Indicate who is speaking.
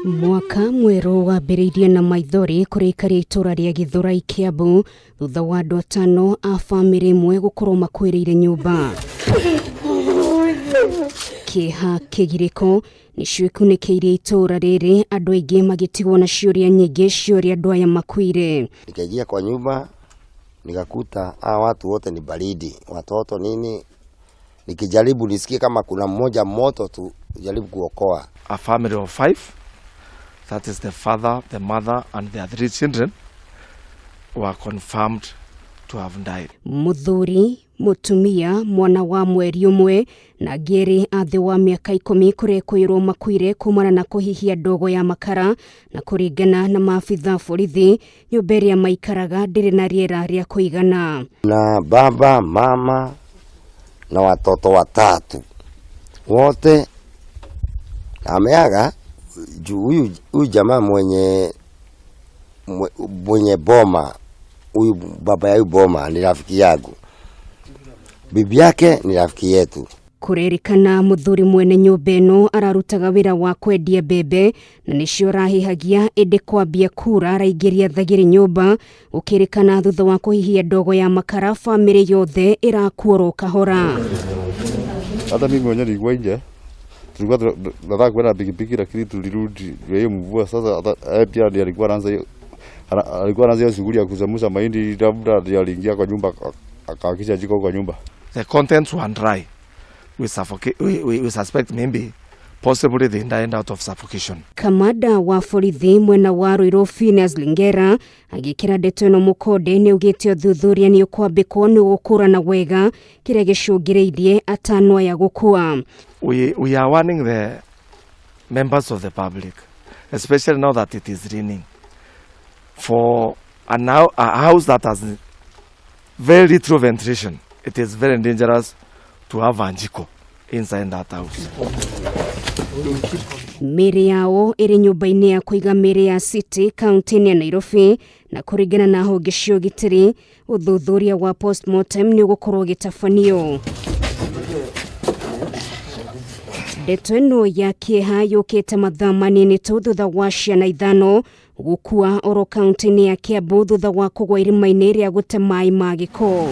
Speaker 1: Mwaka mwerũ wambĩrĩirie na maithori kũrĩ aikari a itũra rĩa Gĩthũrai Kĩambu thutha wa andũ atano a bamĩrĩ ĩmwe gũkorwo makuĩrĩire nyũmba. Kĩeha, kĩgirĩko nĩcio ikunĩkĩirie itũra rĩrĩ, andũ aingĩ magĩtigwo na ciũria nyingĩ cia ũrĩa andũ aya makuire.
Speaker 2: Nikaingia kwa nyumba nikakuta hawa watu wote ni baridi, watoto nini. Nikijaribu nisikie kama kuna mmoja moto tu jaribu kuokoa.
Speaker 3: A family of five, that is the father, the mother and their three children, were confirmed to have died.
Speaker 1: Mũthuri, mũtumia, mwana wa mweri ũmwe na angĩ erĩ a thĩ wa mĩaka 10 kũrekũĩrwo makuire kumana na kũhihia ndogo ya makara, na kũringana na maabitha borithi, nyũmba ĩrĩa maikaraga ndĩrĩ na rĩera rĩa kũigana.
Speaker 2: Na baba, mama na watoto watatu wote ameaga juu huyu jamaa mwenye boma, huyu baba ya huyu boma ni rafiki yangu, bibi yake ni rafiki yetu.
Speaker 1: Kũrerĩkana mũthuri mwene nyũmba ĩno ararutaga wĩra wa kwendia mbembe na nĩcio arahihagia, ĩndĩ kwambia kura araingĩria thagĩrĩ nyũmba, gũkĩrĩkana thutha wa kũhihia ndogo ya makara bamĩrĩ yothe ĩrakuorwo kahora.
Speaker 4: Hata mimi mwenyewe nilikuwa nje, tulikuwa tunataka kwenda pikipiki, lakini tulirudi ndio hiyo mvua. Sasa hata yeye pia ndiye alikuwa anaanza hiyo shughuli ya kuchemusha mahindi, labda ndiye aliingia kwa nyumba akawakisha jiko kwa nyumba.
Speaker 3: The contents were dry. We suffocate, we suspect maybe possibly they died out of suffocation.
Speaker 1: Kamanda wa borithi mwena wa Ruiru Phineas Lingera agĩkĩra ndeto ĩno mũkonde nĩ augĩte ũthuthuria nĩ ũkwambĩkwo nĩ gũkũrana wega kĩrĩa gĩcũngĩrĩirie atano aya gũkua.
Speaker 3: We are warning the members of the public, especially now that it is raining, for a house that has very little ventilation, it is very dangerous to have a jiko inside that house.
Speaker 1: Mĩĩrĩ yao ĩrĩ nyũmba-inĩ ya kũiga mĩĩrĩ ya City kaunti-inĩ ya Nairobi, na kũringana na honge cia ũgitĩri, ũthuthuria wa postmortem nĩ ũgũkorwo ũgĩtabanio. Ndeto ĩno ya kĩeha yũkĩte mathaa manini tu thutha wa ciana 5 gũkua oro kaunti-inĩ ya Kiambu thutha wa kũgwa irima-inĩ rĩa gũte maĩ ma gĩko.